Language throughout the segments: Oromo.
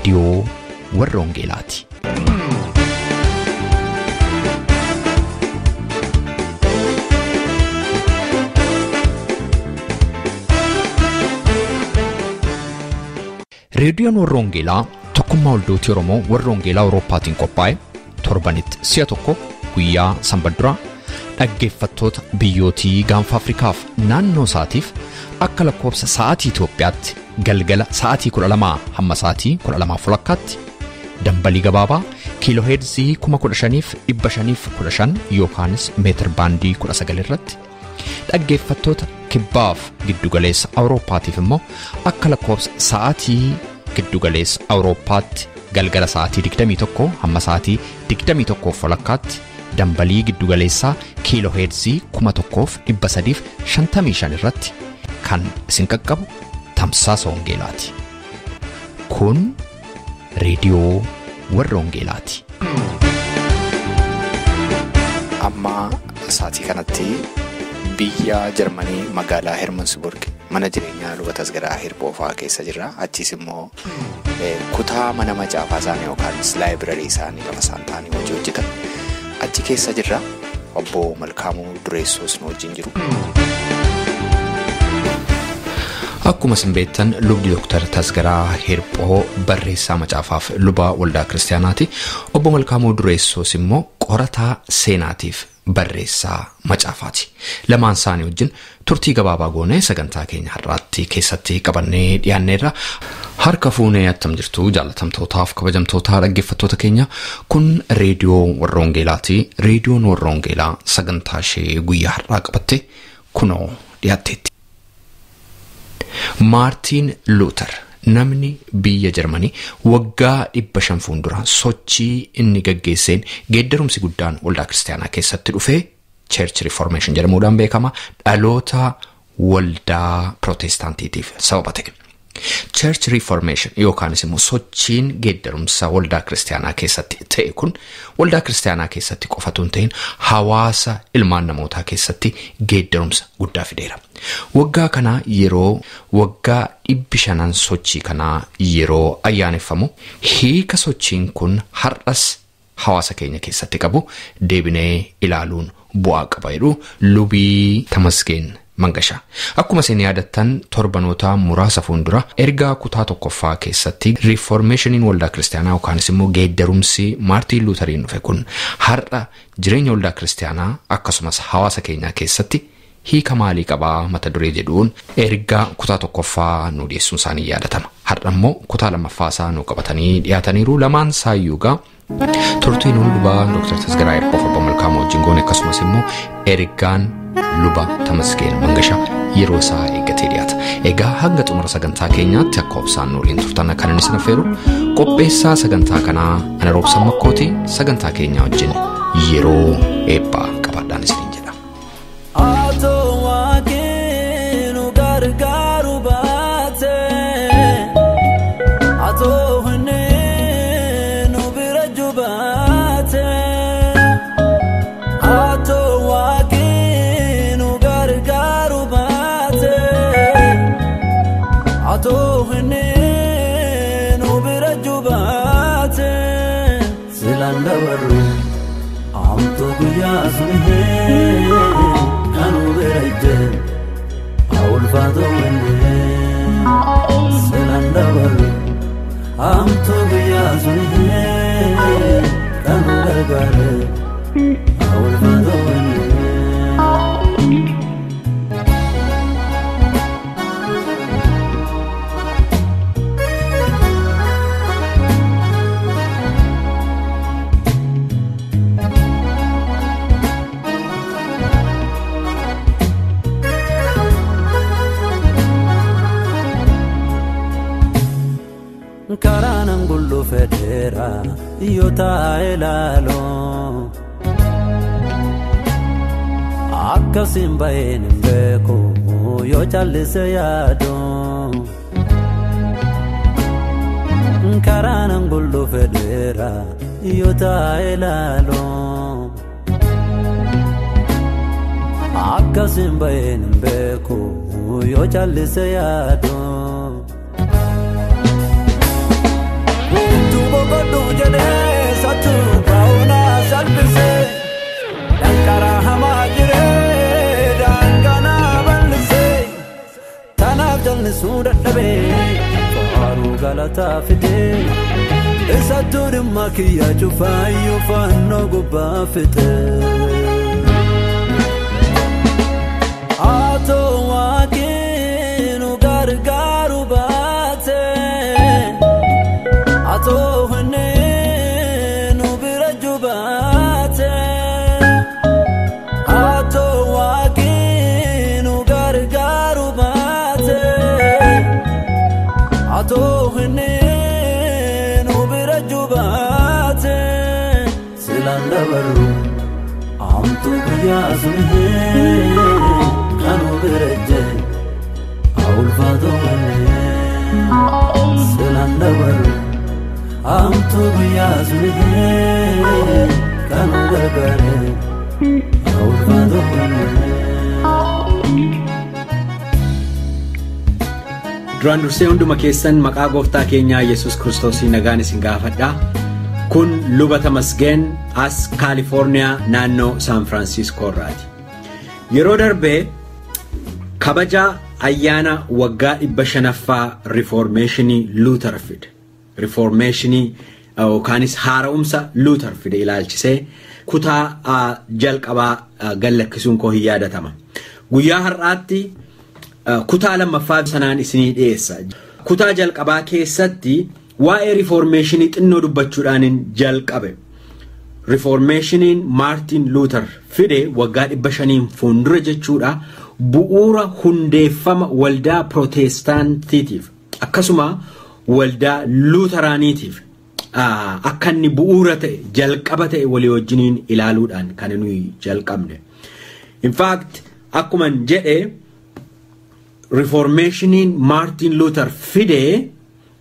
Reediyoo warra Wangeelaati. Reediyoon warra Wangeelaa tokkummaa waldootii Oromoo warra Wangeelaa Awurooppaatiin qophaa'e torbanitti si'a tokko guyyaa sanbata duraa dhaggeeffattoota biyyootii gaanfa Afrikaaf naannoo isaatiif akka lakkoofsa sa'aatii Itoophiyaatti galgala sa'aatii 12 hamma sa'aatii 12:30 dambalii gabaabaa kiilooheerzii 15,515 yookaanis meetir baandii 19 irratti dhaggeeffattoota kibbaaf giddugaleessa Awurooppaatiif immoo akka lakkoofsa sa'aatii giddugaleessa Awurooppaatti galgala sa'aatii 21 hamma sa'aatii 21:30 dambalii giddugaleessaa kiilooheerzii 1355 irratti kan isin qaqqabu tamsaasa Wangeelaati. Kun reediyoo warra Wangeelaati. Amma sa'aatii kanatti biyya Jarmanii magaalaa Hermansburg mana jireenyaa luba Tasgaraa Hirboofaa keessa jirra. Achiis immoo kutaa mana macaafaa isaanii yookaan laayibrarii isaanii lafa isaan taa'anii hojii hojjetan achi keessa jirra. Obbo Malkaamuu Dureessoos nu wajjin jiru. Akkuma isin beektan lubni Dr. Tasgaraa Hirphoo barreessaa macaafaaf luba waldaa kiristaanaati. Obbo Malkaamuu Dureessoos immoo qorataa seenaatiif barreessaa macaafaati. Lamaan isaanii wajjin turtii gabaabaa goonee sagantaa keenya har'aatti keessatti qabannee dhiyaanneerra. Harka fuunee attam jirtu jaallatamtootaaf kabajamtoota dhaggeeffattoota keenya kun reediyoo warra Wangeelaati. Reediyoon warra Wangeelaa sagantaa ishee guyyaa har'aa qabatte kunoo dhiyaatteetti. Maartiin Luuter namni biyya Jarmanii waggaa 500 fuuldura sochii inni gaggeesseen geeddarumsi guddaan waldaa kiristaanaa keessatti dhufee Church Reformation jedhamuudhaan beekama. Dhaloota waldaa Pirootestaantiitiif sababa ta'e. Church Reformation yookaanis immoo sochiin geeddarumsa waldaa kiristaanaa keessatti ta'e kun waldaa kiristaanaa keessatti qofatu hin ta'in hawaasa ilmaan namootaa keessatti geeddarumsa guddaa fideera. Waggaa kanaa yeroo waggaa 500 sochii kanaa yeroo ayyaaneffamu hiika sochiin kun har'as hawaasa keenya keessatti qabu deebinee ilaaluun bu'aa qaba jedhu lubii Tamasgeen Mangashaa. Akkuma isin yaadattan torbanoota muraasa fuuldura ergaa kutaa tokkoffaa keessatti Reformeeshiniin waldaa kiristaanaa yookaanis immoo geeddarumsi Maartiin Luuteriin dhufe kun har'a jireenya waldaa kiristaanaa akkasumas hawaasa keenyaa keessatti hiika maalii qabaa mata duree jedhuun ergaa kutaa tokkoffaa nu dhiyeessuun isaanii yaadatama. Har'a immoo kutaa lammaffaa isaa nu qabatanii dhiyaataniiru. Lamaan saayyuugaa turtiin lubaa Dr. Tasgaraa Hirphoo Obbo Malkaamuu wajjin goone akkasumas immoo ergaan luba Tamasgeen Mangashaa yeroo isaa eeggatee dhiyaata. Egaa hanga xumura sagantaa keenyaatti akka obsaan nu waliin turtan kan inni isin affeeru qopheessaa sagantaa kanaa ana Roobsan Makkooti sagantaa keenyaa wajjin yeroo eebbaa qabaadhaan isiniin jedha. Karaanan gullu fedheera yoo taa'e laaloo akkasiin ba'een hin beeku yoo callise yaadoo karaanan gullu fedheera yoo taa'e laaloo akkasiin ba'een hin beeku yoo callise yaadoo. Isatu kauna salbise Dankara hamaa jire daangana bal'ise Tanaaf jallisuu dadhabe faaruu galataa fide Isatu dhimma kiyya cufaayyuu fannoo gubbaa fixe Atoo waaqni gargaaru baate Atoo nu bira jubaate Atoo waaqni gargaaru baate Atoo nu bira jubaate Silaan dabaru amtu guyyaa sunni kanu bira jee Awulfaatoo silaan dabaru amtu guyyaa sunni kanu gargaare Awulfaatoo. Duraan dursee hunduma keessan maqaa gooftaa keenyaa Yesuus Kiristoosiin nagaan isin gaafadha. Kun luba Tamasgeen as Kaalifoorniyaa naannoo Saan Firaansiskoo irraati. Yeroo darbee kabaja ayyaana waggaa 500ffaa Riiformeeshinii Luuter fide. Riiformeeshinii yookaanis haara'umsa Luuter fide ilaalchisee kutaa jalqabaa gallakkisuun koo hin yaadatama. Guyyaa har'aatti kutaa lammaffaa sanaan isinii dhiyeessa. Kutaa jalqabaa keessatti waa'ee riiformeeshinii xinnoo dubbachuudhaan jalqabe. Riiformeeshiniin Maartin Luuter fide waggaa 500 fuuldura jechuudha bu'uura hundeeffama waldaa Pirootestaantiitiif akkasuma waldaa Luuteraaniitiif akka inni bu'uura ta'e jalqaba ta'e walii wajjiniin ilaaluudhaan kan nuyi jalqabne. In fact akkuma jedhe Riiformeeshiniin Maartin Luuter fide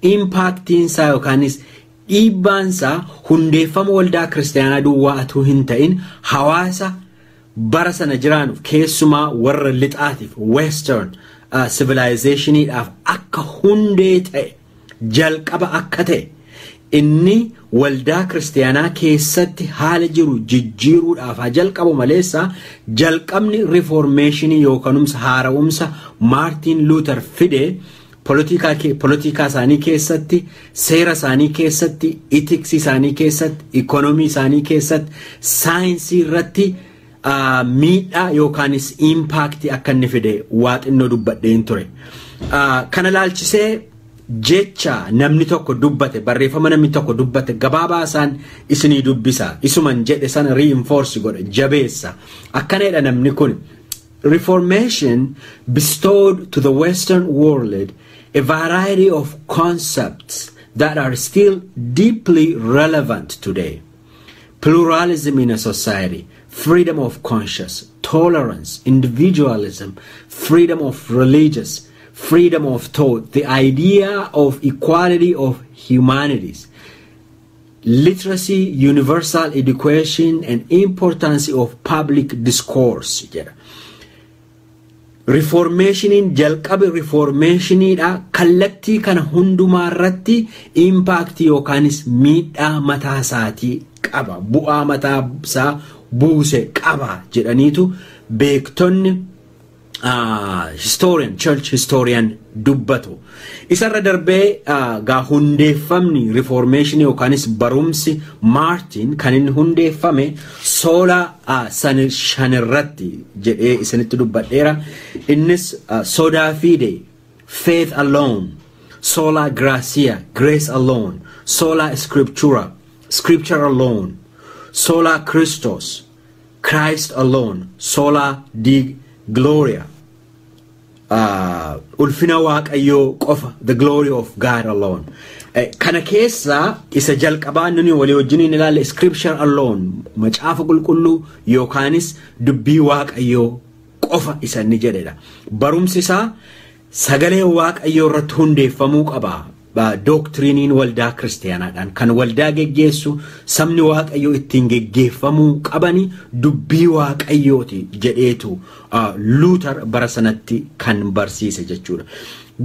impaaktiinsaa yookaanis dhiibbaansaa hundeeffama waldaa kiristaanaa duwwaa atuu hin ta'in hawaasa bara sana jiraanuuf keessumaa warra lixaatiif western civilizationiidhaaf akka hundee ta'e jalqaba akka ta'e inni waldaa kiristaanaa keessatti haala jiru jijjiiruudhaaf haa jalqabu maleessa jalqabni riiformeeshinii yookaanumsa haara'umsa Maartin Luuter fide polotikaa isaanii keessatti, seera isaanii keessatti, itiksii isaanii keessatti, ikonomii isaanii keessatti, saayinsii irratti miidhaa yookaanis impaaktii akka inni fide waa xinnoo dubbadheen ture. Kana laalchisee jecha namni tokko dubbate, barreeffama namni tokko dubbate gabaabaa isaan isinii dubbisa. Isuman jedhe sana reinforce godha, jabeessa. Akkanadha namni kun. Reformation bestowed to the Western world a variety of concepts that are still deeply relevant today. Pluralism in a society, freedom of conscience, tolerance, individualism, freedom of religious, freedom of thought, the idea of equality of humanities, literacy, universal education, and importance of public discourse. Riiformeeshiniin jalqabe riiformeeshiniidha kallattii kana hundumaa irratti impaaktii yookaanis miidhaa mataa isaatii qaba, bu'aa mataa isaa buuse qaba jedhaniitu beektonni historian, church historian dubbatu. Isarra darbee gaa hundeeffamni riiformeeshinii yookaanis barumsi Maartin kan inni hundeeffame sola shanirratti jedhee isinitti dubbadheera. Innis sola fide, faith alone, sola gratia, grace alone, sola scriptura, scripture alone, sola Christus, Christ alone, sola Deo gloria. Ulfina waaqayyoo qofa, the glory of God alone. Kana keessaa isa jalqabaa nuni walii wajjiniin ilaalle scripture alone, macaafa qulqulluu yookaanis dubbii waaqayyoo qofa isa inni jedhedha. Barumsi isaa sagalee waaqayyoo irratti hundeeffamuu qaba. Doktiriiniin waldaa kiristaanaadhaan kan waldaa geggeessu sabni waaqayyoo ittiin geggeeffamuu qabani dubbii waaqayyooti jedheetu Luuter bara sanatti kan barsiise jechuudha.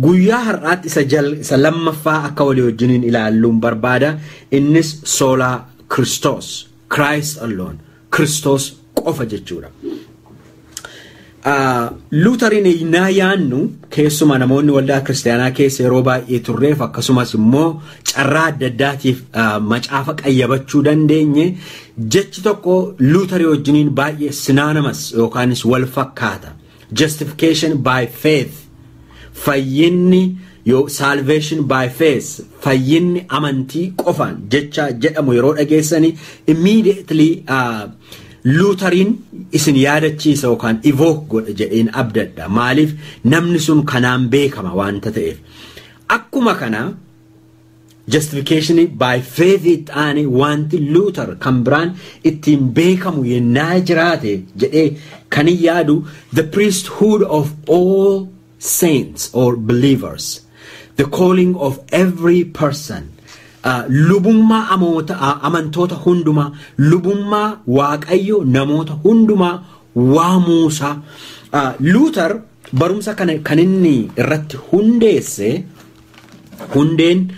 Guyyaa har'aatti isa lammaffaa akka walii wajjiniin ilaalluun barbaada. Innis sola Kiristoos, Christ alone, Kiristoos qofa jechuudha. Luuteriin innaa yaannu, keessuma namoonni waldaa kiristaanaa keessa yeroo baay'ee turreef, akkasumas immoo carraa adda addaatiif macaafa qayyabachuu dandeenye, jechi tokko Luuterii wajjiniin baay'ee synonymous yookaanis wal fakkaata. Justification by faith, fayyinni yoo salvation by faith, fayyinni amantii qofaan jecha jedhamu yeroo dhageessanii, immediately Luuteriin isin yaadachiisa yookaan evoke godha jedheen abdadha. Maaliif? Namni sun kanaan beekama waanta ta'eef. Akkuma kana justification by faith ta'anii wanti Luther kan biraan ittiin beekamu yennaa jiraate jedhee kan hin yaadu, the priesthood of all saints or believers, the calling of every person, lubummaa amantoota hundumaa, lubummaa Waaqayyo namoota hundumaa waamuusaa. Luther barumsa kana kan inni irratti hundeesse, hundeen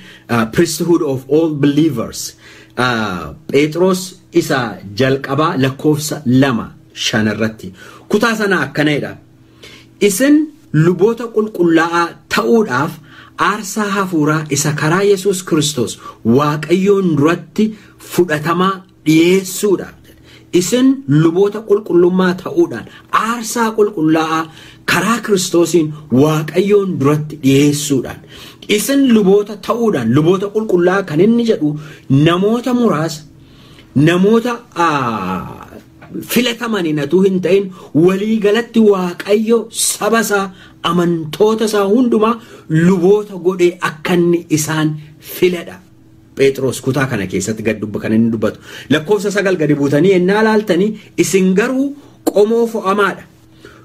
priesthood of all believers, Phexros isa jalqabaa lakkoofsa 2:5 irratti kutaa sana akkana jedha: "Isin luboota qulqullaa'aa ta'uudhaaf aarsaa hafuuraa isa karaa Yesuus Kiristoos Waaqayyoon duratti fudhatamaa dhiyeessuudha." Isin luboota qulqullummaa ta'uudhaan aarsaa qulqullaa'aa karaa Kiristoosiin Waaqayyoon duratti dhiyeessuudhaan. Isin luboota ta'uudhaan, luboota qulqullaa'aa kan inni jedhu namoota muraasa, namoota filatamaniin atuu hin ta'in, waliigalatti Waaqayyo saba isaa, amantoota isaa hundumaa luboota godhee akka inni isaan filadha. Phexros kutaa kana keessatti gad dubba kan inni dubbatu. Lakkoofsa 9 gadi buutanii ennaa laaltanii, "Isin garuu qomoo fo'amaadha.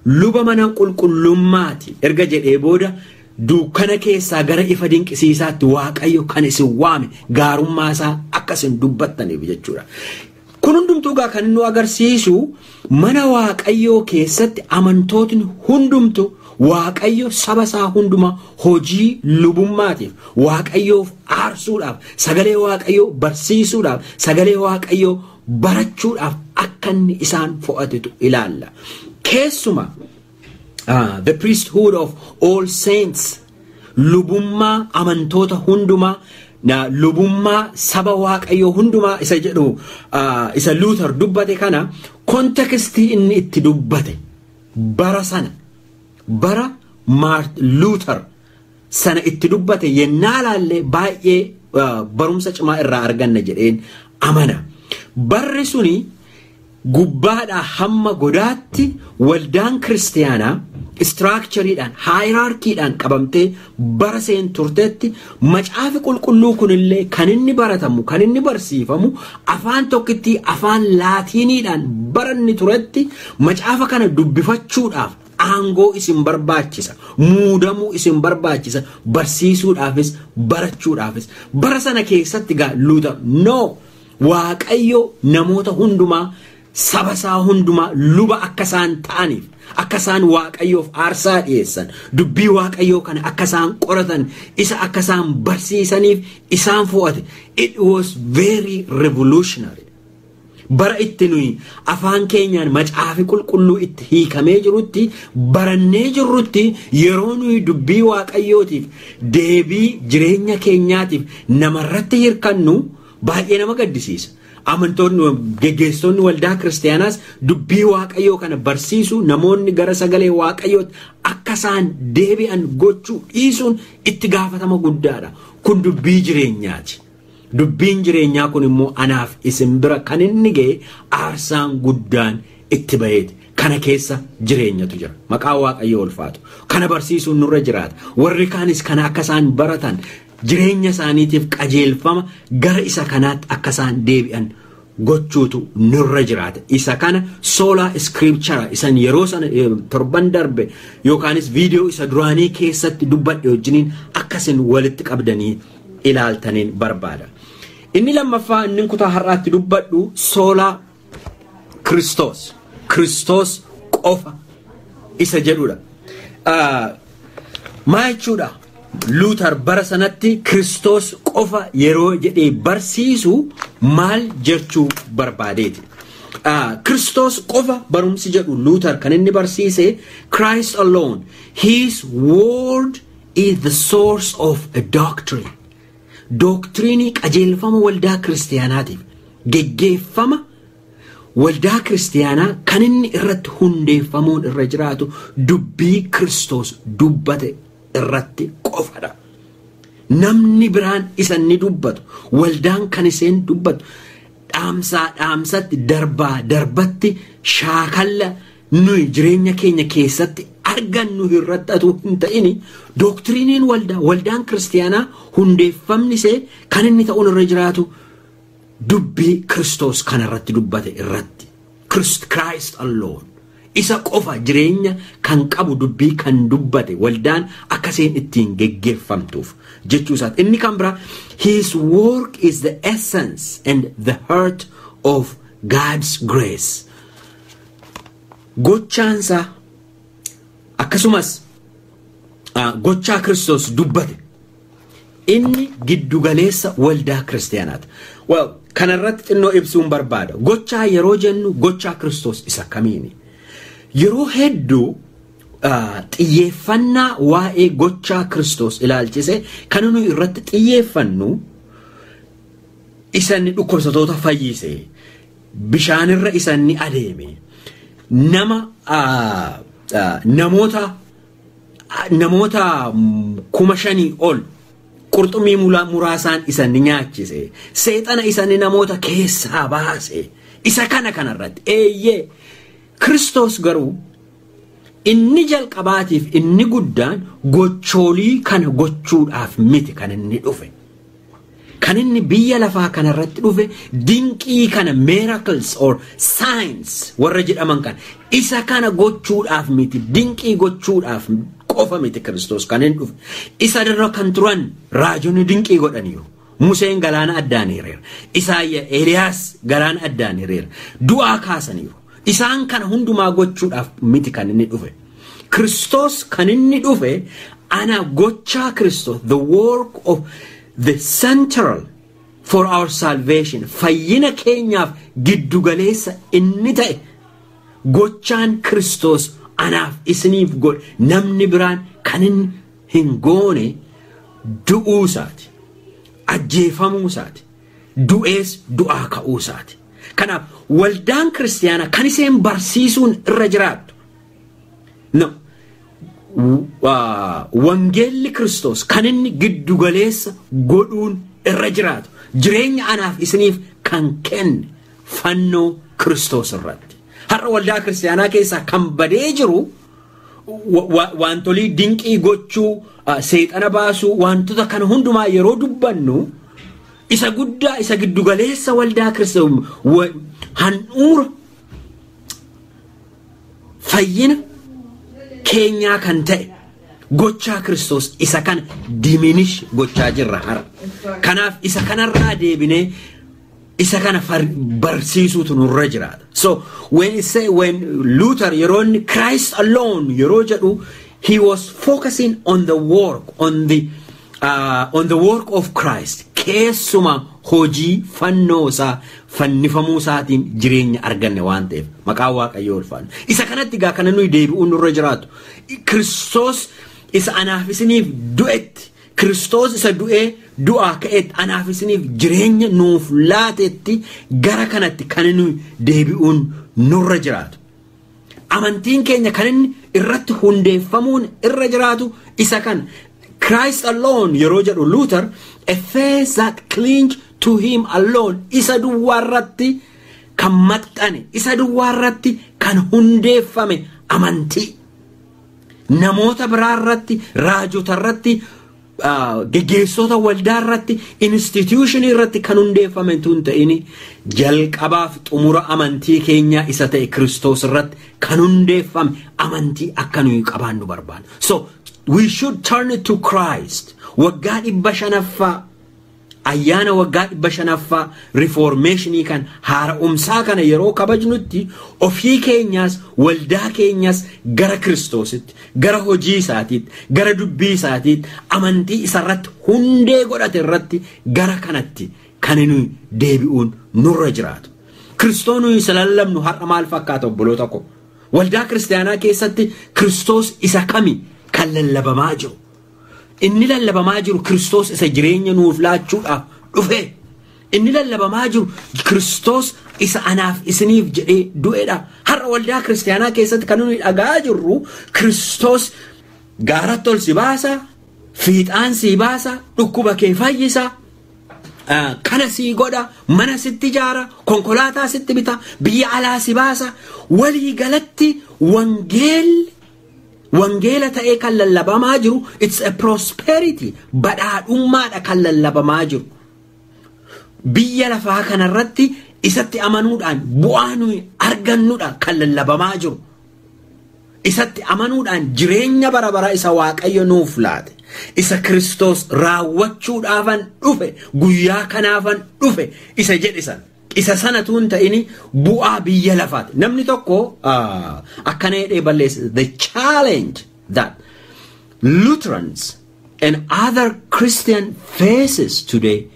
Luba mana qulqullummaati" erga jedhee booda, dukkana keessaa gara ifa dinqisiisaatti Waaqayyo kan isin waame gaarummaa isaa akka isin dubbattaniif jechuudha. Kun hundumtuu gaa kan nu agarsiisu, mana Waaqayyoo keessatti amantootni hundumtu Waaqayyo saba isaa hundumaa hojii lubummaatiif, Waaqayyoof aarsuudhaaf, sagalee Waaqayyoo barsiisuudhaaf, sagalee Waaqayyoo barachuudhaaf akka inni isaan fo'atetu ilaalla. Keessuma the priesthood of all saints, lubummaa amantoota hundumaa, lubummaa saba Waaqayyoo hundumaa isa jedhu, isa Luther dubbate kana, contextii inni itti dubbate bara sana, bara Luther sana itti dubbate yennaa laallee, baay'ee barumsa cimaa irraa arganna jedheen amana. Barri suni gubbaadhaa hamma godaatti waldaan kiristaanaa structureiidhaan, hierarchydhaan qabamtee bara seen turtetti, macaafi qulqulluu kunillee kan inni baratamu, kan inni barsiifamu afaan tokkitti, afaan Laatiiniidhaan bara inni turetti, macaafa kana dubbifachuudhaaf aangoo isin barbaachisa, muudamuu isin barbaachisa, barsiisuudhaafis barachuudhaafis. Bara sana keessatti gaa Luther, no, Waaqayyo namoota hundumaa, saba isaa hundumaa luba akka isaan ta'aniif, akka isaan Waaqayyoof aarsaa dhiyeessan, dubbii Waaqayyoo kana akka isaan qoratan, isa akka isaan barsiisaniif isaan fo'ate. It was very revolutionary. Bara itti nuyi afaan keenyaan macaafi qulqulluu itti hiikamee jirutti, barannee jirrutti, yeroo nuyi dubbii Waaqayyootiif deebii jireenya keenyaatiif namarratti hirkannu baay'ee nama gaddisiisa. Amantoonni, geggeessitoonni waldaa kiristaanaas dubbii Waaqayyoo kana barsiisu, namoonni gara sagalee Waaqayyootti akka isaan deebi'an gochuu dhiisuun itti gaafatama guddaadha. Kun dubbii jireenyaati. Dubbiin jireenyaa kun immoo anaaf isin bira kan inni ga'e aarsaan guddaan itti ba'eeti. Kana keessa jireenyatu jira. Maqaan Waaqayyoo ulfaatu. Kana barsiisuun nurra jiraata. Warri kaanis kana akka isaan baratan, jireenya isaaniitiif qajeelfama, gara isa kanaatti akka isaan deebi'an gochuutu nurra jiraata. Isa kana sola scriptura isan yeroo sana torban darbe yookaanis viidiyoo isa duraanii keessatti dubbadhe wajjiniin akkasin walitti qabdanii ilaaltaniin barbaada. Inni lammaffaa inni kutaa har'aatti dubbadhu sola Kiristoos. Kiristoos qofa isa jedhudha. Maa jechuudha? Luutar bara sanatti Kiristoos qofa yeroo jedhee barsiisu maal jechuu barbaadeeti? Kiristoos qofa barumsi jedhu Luutar kan inni barsiise, Christ alone, his word is the source of a doctrine. Doktiriinii qajeelfama waldaa kiristaanaatiif geggeeffama waldaa kiristaanaa kan inni irratti hundeeffamuun irra jiraatu dubbii Kiristoos dubbate irratti qofadha. Namni biraan isa inni dubbatu, waldaan kan isheen dubbatu, dhaamsaa dhaamsatti, darbaa darbatti, shaakalla nuyi jireenya keenya keessatti argannu irratti atuu hin ta'ini, doktiriiniin waldaa, waldaan kiristaanaa hundeeffamni ishee kan inni ta'uun irra jiraatu dubbii Kiristoos kanarratti dubbate irratti. Christ alone. Isa qofa jireenya kan qabu, dubbii kan dubbate waldaan akkaseen ittiin geggeeffamtuuf jechuu isaati. Inni kan biraa, his work is the essence and the heart of God's grace. Gochaansaa akkasumas gochaa Kiristoos dubbate inni giddugaleessa waldaa kiristaanaati. Well, kanarratti xinnoo ibsuun barbaada. Gochaa yeroo jennu gochaa Kiristoos isa kamiini? Yeroo hedduu xiyyeeffannaa waa'ee gochaa Kiristoos ilaalchise kan nuyi irratti xiyyeeffannu isa inni dhukkubsatoota fayyise, bishaanirra isa inni adeeme, nama namoota 5,000 ol qurxummii muraasaan isa inni nyaachise, seexana isa inni namoota keessaa baase, isa kana kanarratti eeyyee. Kiristoos garuu inni jalqabaatiif inni guddaan gochoolii kana gochuudhaaf miti kan inni dhufe. Kan inni biyya lafaa kanarratti dhufe dinqii kana, miracles or signs warra jedhaman kana, isa kana gochuudhaaf miti, dinqii gochuudhaaf qofa miti Kiristoos kan inni dhufe. Isa irra kan turan raajonni dinqii godhaniiru. Museen galaana addaan hiriira. Isaayya, Eeliyaas galaana addaan hiriira. Du'aa kaasaniiru. Isaan kana hundumaa gochuudhaaf miti kan inni dhufe. Kiristoos kan inni dhufe ana gochaa Kiristoos, the work of the central for our salvation, fayyina keenyaaf giddugaleessa inni ta'e gochaan Kiristoos anaaf isiniif godhe, namni biraan kan inni hin goone, du'uu isaati, ajjeefamuu isaati, du'ees du'aa ka'uu isaati. Kanaaf waldaan kiristaanaa kan isheen barsiisuun irra jiraattu, no, wangeelli Kiristoos kan inni giddugaleessa godhuun irra jiraatu jireenya anaaf isiniif kan kenne fannoo Kiristoos irratti. Har'a waldaa kiristaanaa keessaa kan badee jiru waantolii dinqii gochuu, seexana baasuu, wantoota kana hundumaa yeroo dubbannu isa guddaa, isa giddugaleessa waldaa kiristaanaa, handhuura fayyina keenyaa kan ta'e gochaa Kiristoos isa kana diminish gochaa jirra har'a. Kanaaf isa kanarraa deebinee isa kana barsiisuutu nurra jiraata. So when it say, when Luther yeroo inni Christ alone yeroo jedhu, he was focusing on the work on the work of Christ, keessuma hojii fannoo isaa, fannifamuu isaatiin jireenya arganne waan ta'eef maqaan Waaqayyoo ulfaannu. Isa kanatti gaa kana nuyi deebi'uun nurra jiraatu. Kiristoos isa anaaf isiniif du'etti, Kiristoos isa du'ee du'aa ka'etti, anaaf isiniif jireenya nuuf laatetti, gara kanatti kan nuyi deebi'uun nurra jiraatu. Amantiin keenya kan inni irratti hundeeffamuun irra jiraatu isa kana. Christ alone yeroo jedhu Luther, a faith that cling to him alone, isa duwwaarratti kan maxxane, isa duwwaarratti kan hundeeffame amantii. Namoota biraarratti, raajota irratti, geggeessota waldaa irratti, institution irratti kan hundeeffame tun ta'ini, jalqabaaf xumura amantii keenyaa isa ta'e Kiristoos irratti kan hundeeffame amantii akka nuyi qabaannu barbaada. So we should turn to Christ. Waggaa 500ffaa Ayyaana waggaa 500ffaa riiformeeshinii kan haara'umsaa kana yeroo kabajnutti ofii keenyaas waldaa keenyaas gara Kiristoositti, gara hojii isaatiitti, gara dubbii isaatiitti, amantii isarratti hundee godhate irratti gara kanatti kan nuyi deebi'uun nurra jiraatu. Kiristoos nuyi isa lallabnu har'a maal fakkaata, obboloota ko? Waldaa kiristaanaa keessatti Kiristoos isa kami kan lallabamaa jiru? Inni lallabamaa jiru Kiristoos isa jireenya nuuf laachuudhaaf dhufe. Inni lallabamaa jiru Kiristoos isa anaaf isiniif jedhee du'edha. Har'a waldaa kiristaanaa keessatti kan nuyi dhagaa jirru Kiristoos gaaratti ol si baasa, fiixaan si baasa, dhukkuba kee fayyisa, kana sii godha, mana sitti ijaara, konkolaataa sitti bita, biyya alaa si baasa. Walii galatti wangeelli wangeela ta'ee kan lallabamaa jiru it's a prosperity, badhaadhummaadha kan lallabamaa jiru. Biyya lafaa kanarratti isatti amanuudhaan bu'aa nuyi argannudha kan lallabamaa jiru. Isatti amanuudhaan jireenya bara bara isa Waaqayyo nuuf laate, isa Kiristoos raawwachuudhaafan dhufe, guyyaa kanaafan dhufe isa jedhisan. Isa sanatu hin ta'ini bu'aa biyya lafaati. Namni tokko akkana jedhee balleessa: "The challenge that Lutherans and other Christian faces today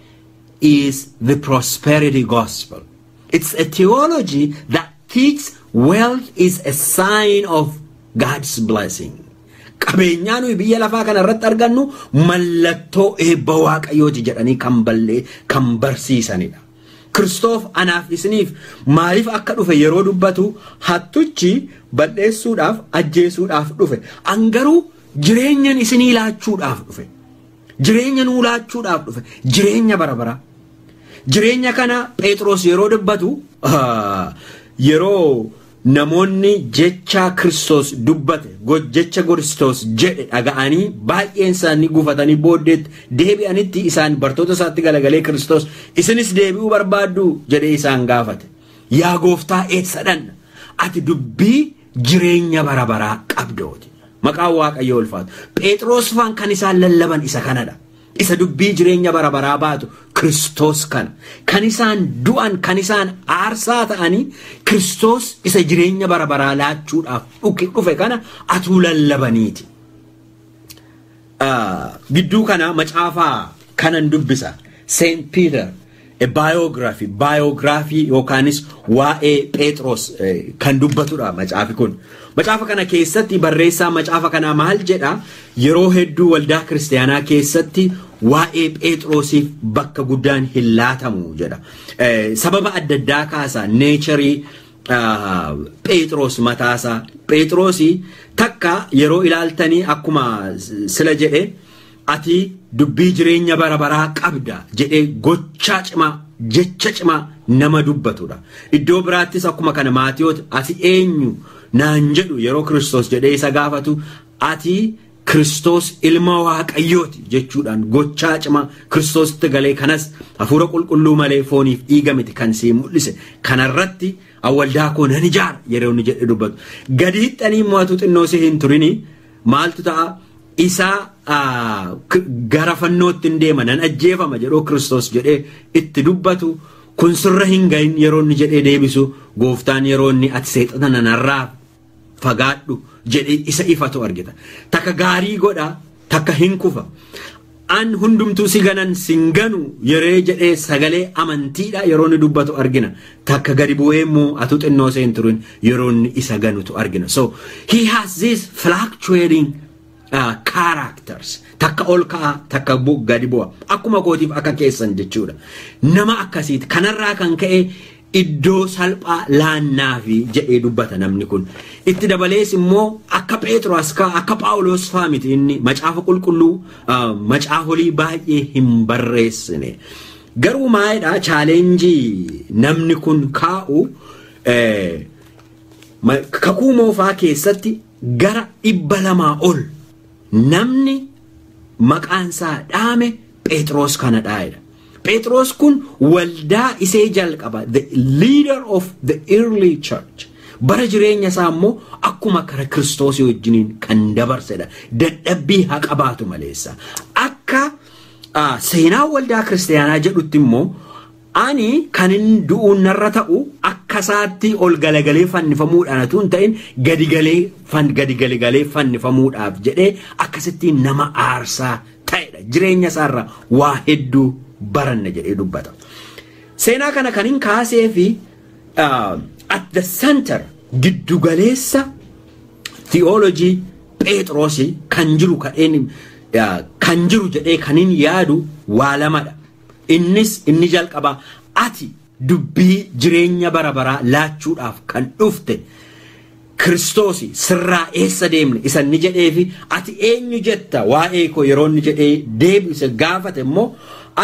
is the prosperity gospel. It's a theology that teaches wealth is a sign of God's blessing." Qabeenyaa nuyi biyya lafaa kana irratti argannu mallattoo eebba Waaqayyooti jedhanii kan ballee kan barsiisanidha. Kiristoos anaaf isiniif maaliif akka dhufe yeroo dubbatu, "Hattuchi balleessuudhaaf, ajjeesuudhaaf dhufe. An garuu jireenyan isinii laachuudhaaf dhufe." Jireenya nuu laachuudhaaf dhufe. Jireenya bara bara. Jireenya kana Phexros yeroo dubbatu, yeroo namoonni jecha Kiristoos dubbate, jecha Kiristoos jedhe dhaga'anii baay'een isaanii gufatanii booddeetti deebi'anitti, isaan bartoota isaatti galagalee Kiristoos, "Isinis deebi'uu barbaaddu?" jedhee isaan gaafate. "Yaa Gooftaa, eessa dhanna? Ati dubbii jireenya bara baraa qabdooti." Maqaan Waaqayyoo ulfaatu. Phexros faan kan isaan lallaban isa kanadha. Isa dubbii jireenya bara baraa baatu Kiristoos kana. Kan isaan du'an, kan isaan aarsaa ta'anii Kiristoos isa jireenya bara baraa laachuudhaaf dhufe kana atuu lallabaniiti. Gidduu kana macaafaa kanan dubbisa. Saint Peter, a biography, biography yookaanis waa'ee Phexros kan dubbatudha macaafi kun. Macaafa kana keessatti barreessaa macaafa kanaa maal jedha? Yeroo hedduu waldaa kiristaanaa keessatti waa'ee Phexrosiif bakka guddaan hin laatamu jedha. Sababa adda addaa kaasa, nature Phexros mataasaa. Phexrosii takka yeroo ilaaltanii, akkuma sila jedhe, "Ati dubbii jireenya bara baraa qabda" jedhee gochaa cimaa, jecha cimaa nama dubbatudha. Iddoo biraattis akkuma kana Maatiyoot, "Ati eenyu naan jedhu?" yeroo Kiristoos jedhee isa gaafatu, "Ati Kiristoos ilma Waaqayyooti" jechuudhaan gochaa cimaa Kiristoositti galee, kanas "Hafuura Qulqulluu malee fooniif dhiiga miti kan sii mul'ise, kanarratti waldaa koo nan ijaara" yeroo inni jedhe dubbatu. Gadi hixxanii mo'atu xinnoo si hin turini maaltu ta'a? Isaa gara fannootti hin deema, nan ajjeefama jedhoo Kiristoos jedhee itti dubbatu, "Kun sirra hin gahin" yeroo inni jedhee deebisu, Gooftaan yeroo inni "Ati seexana, nanarraa fagaadhu" jedhee isa ifatu argita. Takka gaarii godha, takka hin kufa. "An hundumtuu si ganan, sin ganu" yeroo jedhee sagalee amantiidha yeroo inni dubbatu argina. Takka gadi bu'ee immoo atu xinnoo seen turin yeroo inni isa ganutu argina. So he has this fluctuating characters. Takka ol ka'a, takka gadi bu'a. Akkuma kootiif akka keessan jechuudha. Nama akkasiiti. Kanarraa kan ka'e iddoo salphaa laannaafi jedhee dubbata namni kun. Itti dabalees immoo akka Phexros akka Phaawulos faa miti, inni macaafa qulqulluu, macaafolii baay'ee hin barreessine. Garuu maalidha challenge namni kun kaa'u? Kakuu Moofaa keessatti gara 200 ol namni maqaansaa dhaame Phexros kana dhaa'edha. Phexros kun waldaa isee jalqaba, the leader of the early church. Bara jireenya isaa immoo akkuma kara Kiristoosii wajjiniin kan dabarsedha. Dadhabbii haa qabaatu maleessa. Akka Seenaa waldaa kiristaanaa jedhutti immoo ani kan inni du'uun narra ta'u akka isaatti ol galagalee fannifamuudhaan utuu hin ta'in gadi galagalee fannifamuudhaaf jedhee akkasitti nama aarsaa ta'edha. Jireenya isaarra waa hedduu baranna jedhee dubbata. Seenaa kana kan hin kaasee fi at the center giddugaleessa theology Phexrosi kan jiru kan jiru jedhee kan hin yaadu waa lamadha. Innis inni jalqaba ati dubbii jireenya bara baraa laachuudhaaf kan dhufte Kiristoosi sirraa eessa deemne isa inni jedhee fi ati eenyu jetta waa'ee koo yeroo inni jedhee deebise gaafate immoo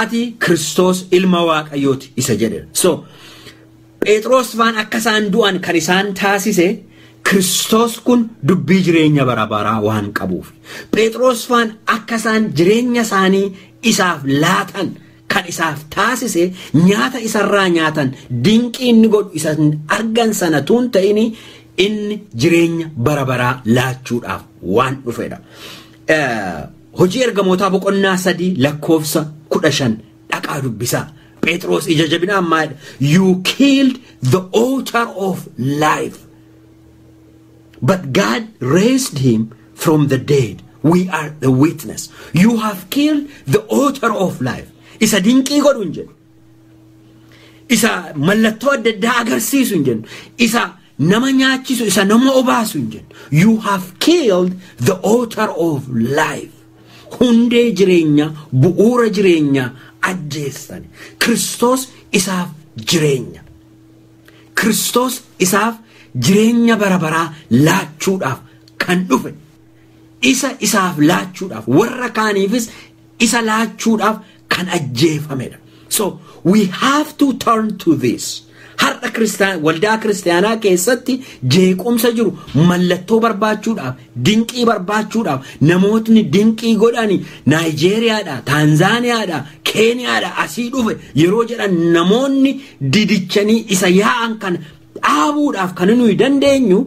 ati Kiristoos ilma Waaqayyooti isa jedhe. So Phexros faan akka isaan du'an kan isaan taasise Kiristoos kun dubbii jireenya bara baraa waan qabuuf. Phexros faan akka isaan jireenya isaanii isaaf laatan kan isaaf taasise nyaata isarraa nyaatan dinqii inni godhu isa argan sana tuun ta'ini inni jireenya bara baraa laachuudhaaf waan dhufedha. Hojii ergamootaa boqonnaa 3 lakkoofsa 15 dhaqaa dubbisaa. Phexros ija jabinaan maal? You killed the author of life, but God raised him from the dead. We are the witness. You have killed the author of life. Isa dinqii godhu hin jennu. Isa mallattoo adda addaa agarsiisu hin jennu. Isa nama nyaachisu, isa nama obaasu hin jennu. You have killed the author of life. Hundee jireenya, bu'uura jireenya ajjeessan. Kiristoos isaaf jireenya. Kiristoos isaaf jireenya bara baraa laachuudhaaf kan dhufe. Isa isaaf laachuudhaaf, warra kaaniifis isa laachuudhaaf kan ajjeefamedha. So we have to turn to this. Har'a waldaa kiristaanaa keessatti jeequmsa jiru mallattoo barbaachuudhaaf, dinqii barbaachuudhaaf namootni dinqii godhani Naayijeeriyaadha, Taanzaaniyaadha, Keeniyaadha asii dhufe yeroo jedhan namoonni didichanii isa yaa'an kan dhaabuudhaaf kan nuyi dandeenyu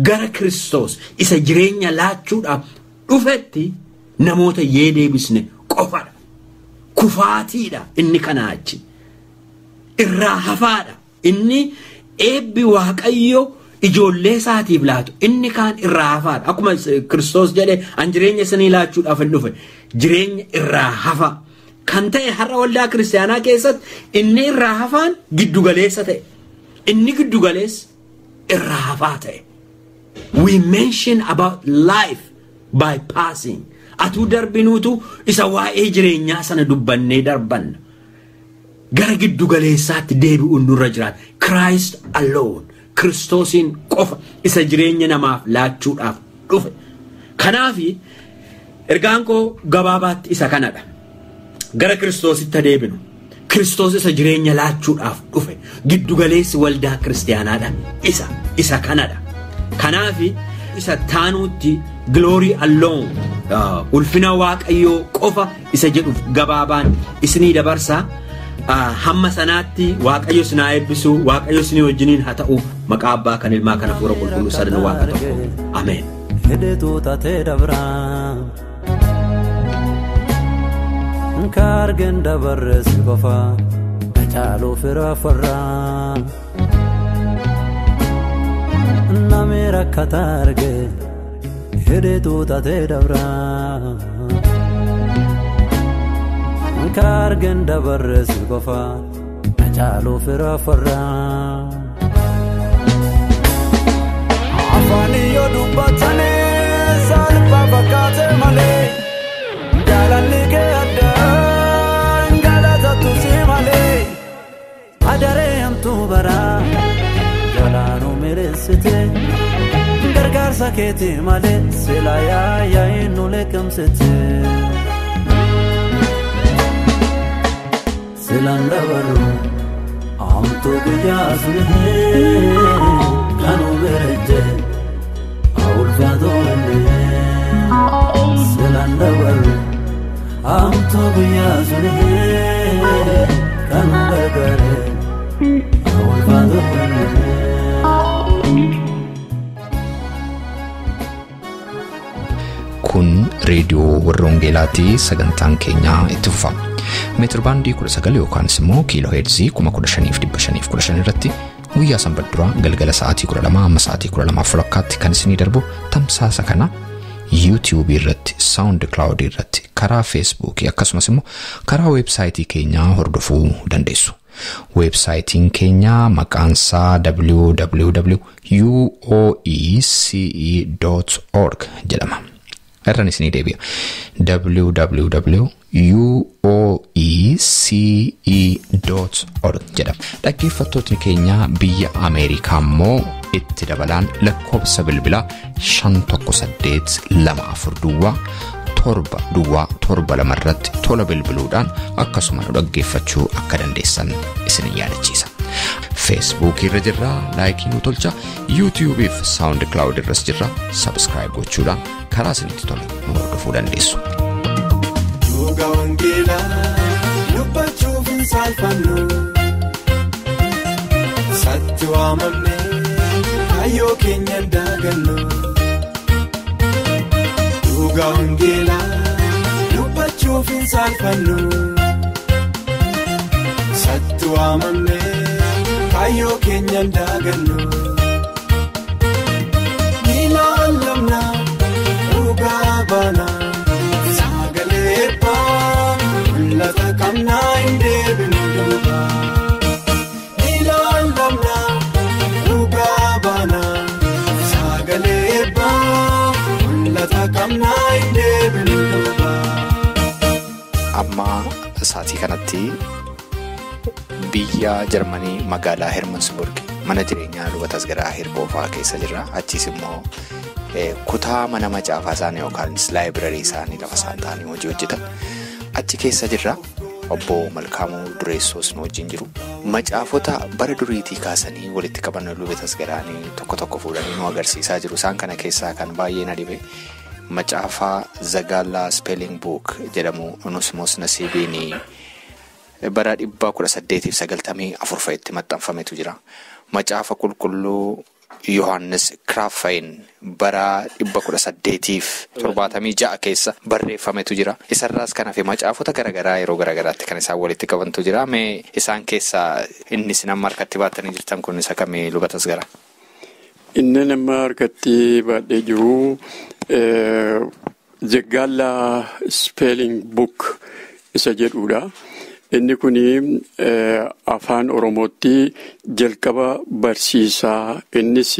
gara Kiristoos isa jireenya laachuudhaaf dhufetti namoota yee deebisne qofadha. Kufaatiidha inni kanaa achi. Irraa hafaadha. Inni eebbi Waaqayyo ijoollee isaatiif laatu inni kaan irraa hafaadha. Akkuma Kiristoos jedhe an jireenya isinii laachuudhaaf hin dhufe. Jireenya irraa hafa. Kan ta'e har'a waldaa kiristaanaa keessatti inni irraa hafaan giddugaleessa ta'e. Inni giddugaleessa irraa hafaa ta'e. We mention about life by passing. Atuu darbinuutu isa waa'ee jireenyaa sana dubbannee darbanna. Gara giddugaleessaatti deebi'uun nurra jiraata. Christ alone. Kiristoosiin qofa isa jireenya namaaf laachuudhaaf dhufe. Kanaaf ergaan koo gabaabaatti isa kanadha. Gara Kiristoositti deebinu. Kiristoos isa jireenya laachuudhaaf dhufe. Giddugaleessi waldaa kiristaanaadha. Isa kanadha. Kanaaf isa taanuutti glory alone. Ulfina Waaqayyoo qofa isa jedhuuf gabaabaan isinii dabarsaa. Hamma sanaatti Waaqayyo isin haa eebbisu, Waaqayyo isinii wajjiniin haa ta'u. Maqaa Abbaa kan Ilmaa kan Hafuura Qulqulluu sadan Waaqa tokko. Ameen. Hidheetu taatee dabraa Kaargen dabarreessi qofa Caaluu fira farraa Namni rakkata arge hidheetu taatee dabraa Kaargen dabarreessi qofa Caaluu fira farraa Afaan yoo dubbatanii salphaa fakkaate malee jaalalli kee addaan galatatu si malee adaree hamtuu baraa jalaanuu mireessite gargaarsa keeti malee sila yaa'ii nu leekamsite. Silaan dabalu hamtuu guyyaa sunii kan ubereje ulfaatoo silaan dabalu hamtuu guyyaa sunii kan gargaare ulfaatoo. Kun reediyoo warra Wangeelaatii sagantaan keenyaa itti fufa. Meetirbaandii 19 yookaanis immoo kiiloo heerzii 15,515 irratti guyyaa sanbata duraa galgala sa'aatii 12 amma sa'aatii 12:30 kan isinii darbu tamsaasa kana YouTube irratti, SoundCloud irratti, karaa Facebook akkasumas immoo karaa weebsaayitii keenyaa hordofuu dandeessu. Weebsaayitiin keenya maqaansaa www.uoece.org jedhama. Irraan isinii deebi'a. www.uoece.org jedhama. Dhaggeeffattootni keenya biyya Ameerikaa immoo itti dabalaan lakkoofsa bilbilaa 518 24 duwwaa 7 duwwaa 7 2 irratti tola bilbiluudhaan akkasuma nu dhaggeeffachuu akka dandeessan isin yaadachiisa. Facebook irra jirra, laayikii nu tolcha, YouTube fi SoundCloud irras jirra, subscribe gochuudhaan karaa isinitti tole nu hordofuu dandeessu. Dhugaa wangeelaa dubbachuuf hin saalfannu, satti waamamne kaayyoo keenya hin daagannu. Dhugaa wangeelaa dubbachuuf hin saalfannu, satti waamamne kaayyoo keenya hin daagannu. Ni laallamna dhugaa baana sagalee eebbaa mul'ata qabnaa hin deebinu duuba. Ni laallamna dhugaa baana sagalee eebbaa mul'ata qabnaa hin deebinu duuba. Amma sa'aatii kanatti biyya Jarmanii magaalaa Hermansburg mana jireenyaa luba Tasgaraa Hirboofaa keessa jirra. Achiis immoo kutaa mana macaafaa isaanii yookaan laayibrarii isaanii lafa isaan taa'anii hojii hojjetan achi keessa jirra. Obbo Malkaamuu Dureessoos nu wajjin jiru. Macaafota bara duriitii kaasanii walitti qaban luba Tasgaraanii tokko tokko fuudhanii nu agarsiisaa jiru. Isaan kana keessaa kan baay'ee na dhibe macaafaa Zagaalaa Spelling Book jedhamu Onesmoos Nasiibiin bara 1894 fa'itti maxxanfametu jira. Macaafa qulqulluu Yohaannis Kiraafayin bara 1876 keessa barreeffametu jira. Isarraas kan hafe macaafota garaagaraa yeroo garaagaraatti kan isaan walitti qabantu jira. Mee isaan keessaa inni isin amma harkatti baattanii jirtan kun isa kamii luba Tasgaraa? Inni nama harkatti baadhee jiru Zagaalaa Spelling Book isa jedhudha. Inni kun afaan Oromootti jalqaba barsiisaa innis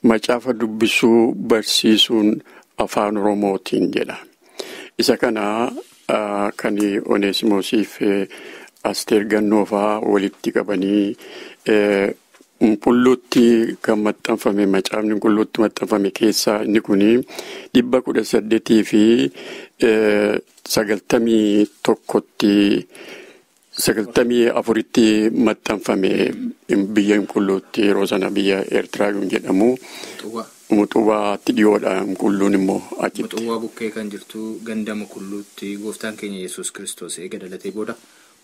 macaafa dubbisuu barsiisuun afaan Oromootiin jedha. Isa kana kan Oneesimoosiif Asteer Gannoofaa walitti qabanii qulqulluutti kan maxxanfame macaafni qulqulluutti maxxanfame keessaa inni kun 1891tti. 94tti maxxanfame biyya qulqulluutti yeroo sana biyya Eertiraa jedhamu. Muxuwaatti dhiyoodha qulqulluun immoo achitti. Muxuwaa bukkee kan jirtu ganda Mukulluutti gooftaan keenya Yesuus Kiristoos eega dhalatee booda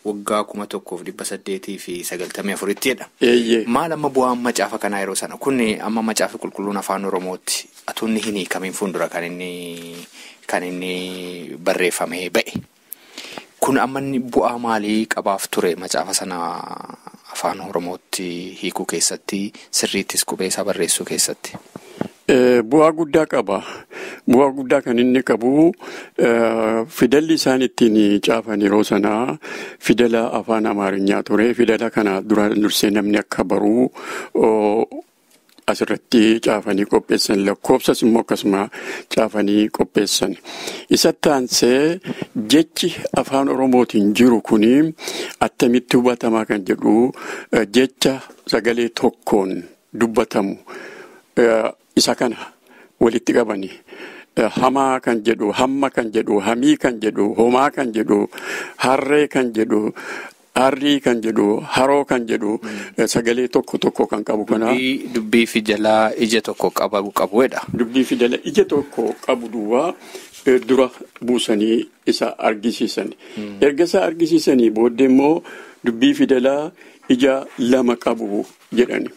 waggaa 1894tti jedha. Eeyyee. Maal amma bu'aan macaafa kanaa yeroo sana? Kun amma macaafa qulqulluun afaan Oromootti atuunni hin hiikamiin fuuldura kan inni barreeffamee ba'e. Kun amma inni bu'aa maalii qabaaf ture macaafa sana afaan Oromootti hiikuu keessatti sirriittis qubee isaa barreessuu keessatti? Bu'aa guddaa qaba. Bu'aa guddaa kan inni qabu fidalli isaan ittiin caafan yeroo sanaa fidala afaan Amaarinyaa ture. Fidala kana dura dursee namni akka baruu asirratti caafanii qopheessan. Lakkoofsas immoo akkasuma caafanii qopheessan. Isatti aansee jechi afaan Oromootiin jiru kuni attamitti hubatamaa kan jedhu jecha sagalee tokkoon dubbatamu isa kana walitti qabani. Hamaa kan jedhu, hamma kan jedhu, hamii kan jedhu, homaa kan jedhu, harree kan jedhu, harrii kan jedhu, haroo kan jedhu sagalee tokko tokko kan qabu kana. Dubbii fi jalaa ija tokko qabuudha. Dubbii fi jalaa ija tokko qabu duwwaa dura buusanii isa argisiisan. Erga isa argisiisanii booddee immoo dubbii fidalaa ija lama qabu jedhani.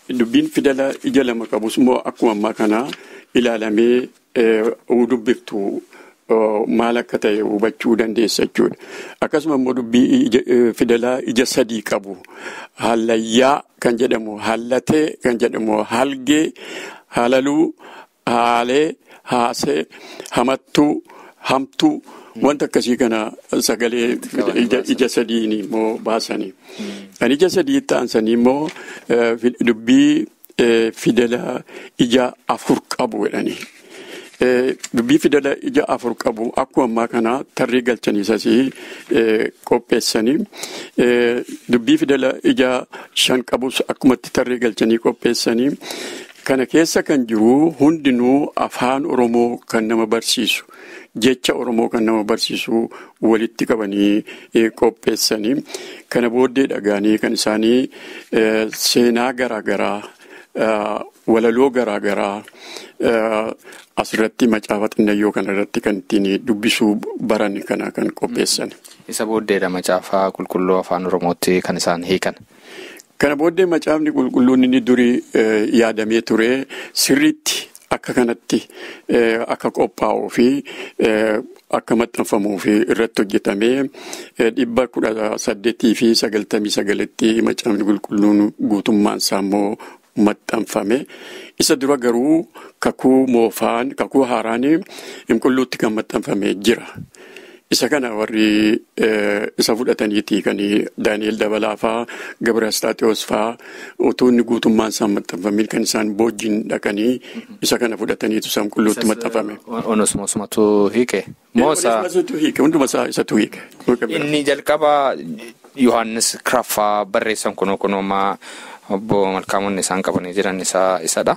Dubbiin fidalaa ija lama qabus immoo akkuma ammaa kana ilaalamee dubbiftu maal akka ta'e hubachuu dandeessa jechuudha. Akkasuma immoo dubbii fidalaa ija sadii qabu. Hallayyaa kan jedhamu, hallatee kan jedhamu, halgee, halaluu, haalee, haasee, hamattuu, hamtuu wanta akkasii kana sagalee ija sadiin immoo baasanii. Kan ija sadii ta'ansanii immoo dubbii fidela ija afur qabu jedhanii. Dubbii fidela ija afur qabu akkuma ammaa kana tarree galchanii isasii qopheessanii dubbii fidela ija shan qabus akkumatti tarree galchanii qopheessanii kana keessa kan jiru hundinuu afaan Oromoo kan nama barsiisu jecha Oromoo kan nama barsiisu walitti qabanii qopheessanii kana booddee dhagaanii kan isaanii seenaa garaagaraa walaloo garaagaraa asirratti macaafa xinnayyoo kanarratti kan ittiin dubbisuu baran kana kan qopheessan. Isa booddeedha macaafa qulqulluu afaan Oromootti kan isaan hiikan. Kana booddee macaafni qulqulluun inni durii yaadamee ture sirriitti akka kanatti akka qophaa'uu fi akka maxxanfamuu fi irratti hojjetamee 1899tti macaafni qulqulluun guutummaan isaa immoo maxxanfame. Isa dura garuu kakuu moofaan kakuu haaraan qulqulluutti kan maxxanfame jira. Isa kana warri isa fudhataniiti kan Daani'el Dabalaa faa Gabra Astaatiyoos faa utuu inni guutummaan isaan maxxanfamiin kan isaan boojjiin dhaqanii isa kana fudhataniitu isaan qulqulluutti maxxanfame. Onesmoosumatu hiike. Onesmoosumatu hiike hunduma isaa isatu hiike. Inni jalqaba Yohaannis Kiraffaa barreessan kunoo kunuuma obbo Malkaamoonni isaan qabanii jiran isadha.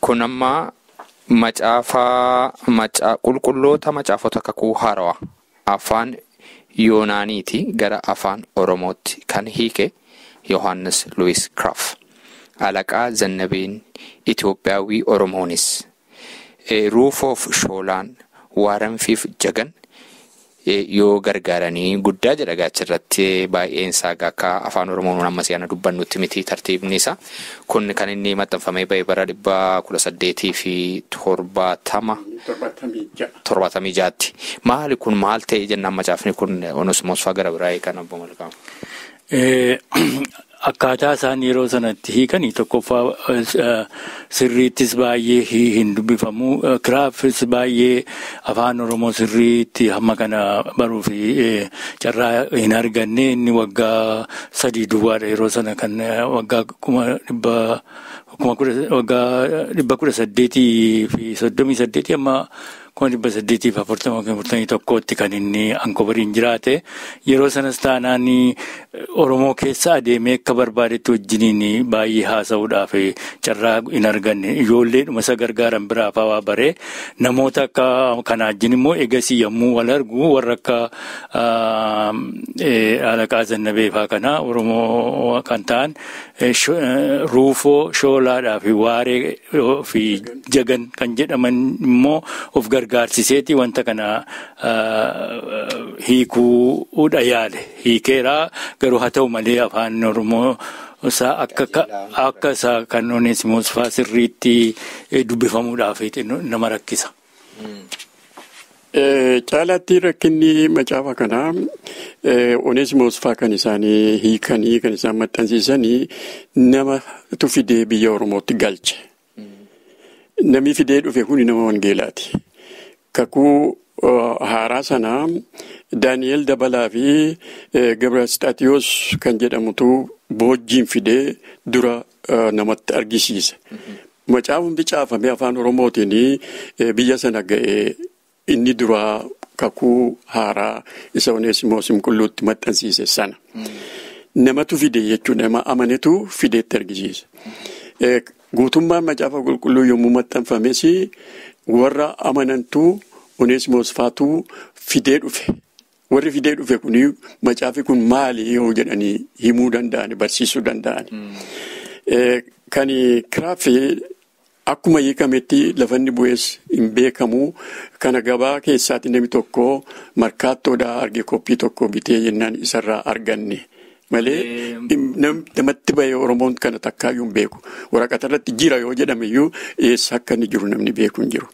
Kun amma macaafa qulqulloota macaafota kakuu haarawaa afaan Yoonaaniiti gara afaan Oromootti kan hiike Yohaannis Luwis Kiraaf. Alaqaa Zannabeen Itoophiyaawii Oromoonis Ruufoof Shoolaan Waaranfiif Jagan yoo gargaaranii guddaa jedha gaachirratti baay'een isaa akka afaan Oromoon amma si'ana dubbannutti miti tartiibni isaa. Kun kan inni maxxanfamee ba'e bara 1876tti. Maali kun maal ta'e jennaan macaafni kun Onesmoos fa'aa gara biraa kan obbo Malkaamu? Akkaataa isaan yeroo sanatti hiikanii tokkoffaa sirriittis baay'ee hin dubbifamu. Kiraafis baay'ee afaan Oromoo sirriitti hamma kana baruu fi carraa hin arganne inni waggaa 3 duwwaadha yeroo sana kan waggaa 1838 amma 1841tti kan inni Ankobariin jiraate. Yeroo sanas taanaan Oromoo keessa adeemee akka barbaadetti wajjiniin baay'ee haasa'uudhaaf carraa hin arganne. Ijoolleedhuma isa gargaaran biraa fa'aa baree namoota akka kanaa wajjin immoo eegasii yommuu wal argu warra akka Alaqaa Zannabee fa'aa kana Oromoo kan ta'an Ruufoo, Shoolaadhaa fi Waaree fi Jagan kan jedhaman immoo of gargaarsiseeti wanta kana hiikuudha yaale. Hiikeeraa garuu haa ta'u malee afaan Oromoo isaa akka isaa kan Onesimoos fa'aa sirriitti dubbifamuudhaaf nama rakkisa. Caalaatti rakkinni macaafa kanaa Onesimoos fa'aa kan isaanii hiikanii kan isaan maxxansiisanii namatu fidee biyya Oromootti galche. Namni fidee dhufe kuni nama wangeelaati. Kakuu haaraa sanaa Daani'el Dabalaa fi Gabra Astaatiyoos kan jedhamutu boojjiin fidee dura namatti argisiise. Macaafni caafamee afaan Oromootiin biyya sana ga'ee inni duraa kakuu haaraa isa Onesimoos qulqulluutti maxxansiise sana. Namatu fide jechuun nama amanetu fideetti argisiise. Guutummaan macaafa qulqulluu yommuu maxxanfames warra amanantuu Onesimoos faatuu fidee dhufe. Warri fidee dhufe kun macaafi kun maali yoo jedhanii himuu danda'ani barsiisuu danda'ani. Kan Kiraafii akkuma hiikametti lafanni bu'es hin beekamu. Kana gabaa keessaatti namni tokko markaattoodhaa arge koppii tokko bitee jennaan isarraa arganne. Malee namatti bahee Oromoon kana takkaayyuu hin beeku. Waraqata irratti jira yoo jedhame iyyuu eessa akka inni jiru namni beeku hin jiru.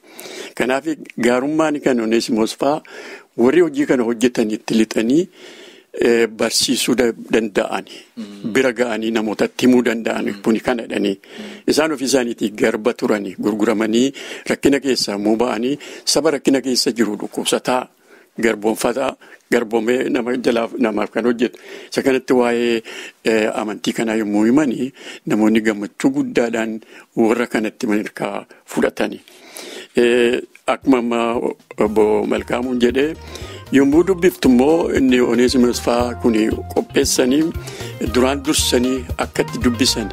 Kanaaf gaarummaan kan Oneesimoos fa'aa warri hojii kana hojjetan itti lixanii barsiisuu danda'ani. Bira ga'anii namootatti himuu danda'ani kuni kana jedhanii. Isaan ofii isaaniitii garba turanii gurguramanii rakkina keessaa immoo ba'anii saba rakkina keessa jiru dhukkubsataa garboonfataa garboomee nama jalaaf namaaf kan hojjetu. Isa kanatti waa'ee amantii kanaa yommuu himanii namoonni gammachuu guddaadhaan warra kanatti malkaa fudhatani. Akkuma ammaa obbo Malkaamuun jedhee yommuu dubbiftu immoo inni Oneesimoos fa'aa kun qopheessanii duraan dursanii akkatti dubbisan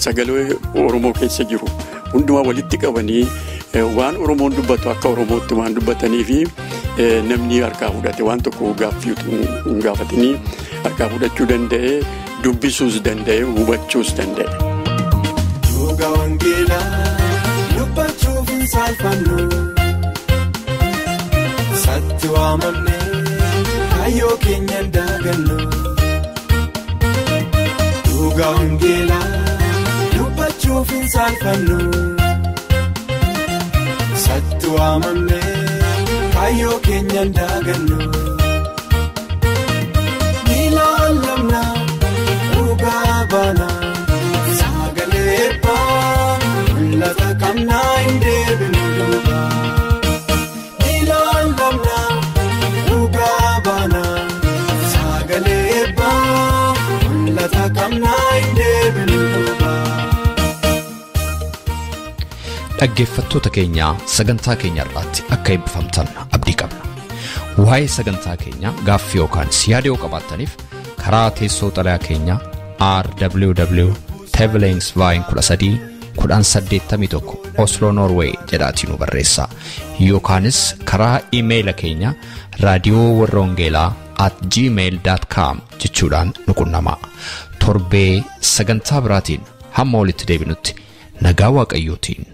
sagalee Oromoo keessa jiru hundumaa walitti qabanii waan Oromoon dubbatu akka Oromootti waan dubbatanii fi namni harkaa fudhate waan tokko gaaffii hin gaafatanii harkaa fudhachuu danda'e dubbisuus danda'e hubachuus danda'e. Dhugaa wangeelaa dubbachuuf hin saalfannu satti waamamne kaayyoo keenya hin daagannu. Dhugaa wangeelaa dubbachuuf hin saalfannu satti waamamne kaayyoo keenya hin daagannu. Ni lallabna dhugaa baana sagalee eebbaa mul'ata qabnaa hin deebinu duuba. Ni lallabna dhugaa baana sagalee eebbaa mul'ata qabnaa hin deebinu duuba. Dhaggeeffattoota keenyaa sagantaa keenya irraatti akka eebbifamtan abdii qabna. Waa'ee sagantaa keenyaa gaaffii yookaan yaada yoo qabaattaniif karaa teessoo xalayaa keenyaa RWW Tevelingsveien 13 1081 Oslo Norway jedhaatii nu barreessaa. Yookaanis karaa iimeeyila keenya raadiyoo warra wangeelaa @gmail.com jechuudhaan nu qunnamaa. Torbee sagantaa biraatiin hamma walitti deebinutti nagaa Waaqayyootiin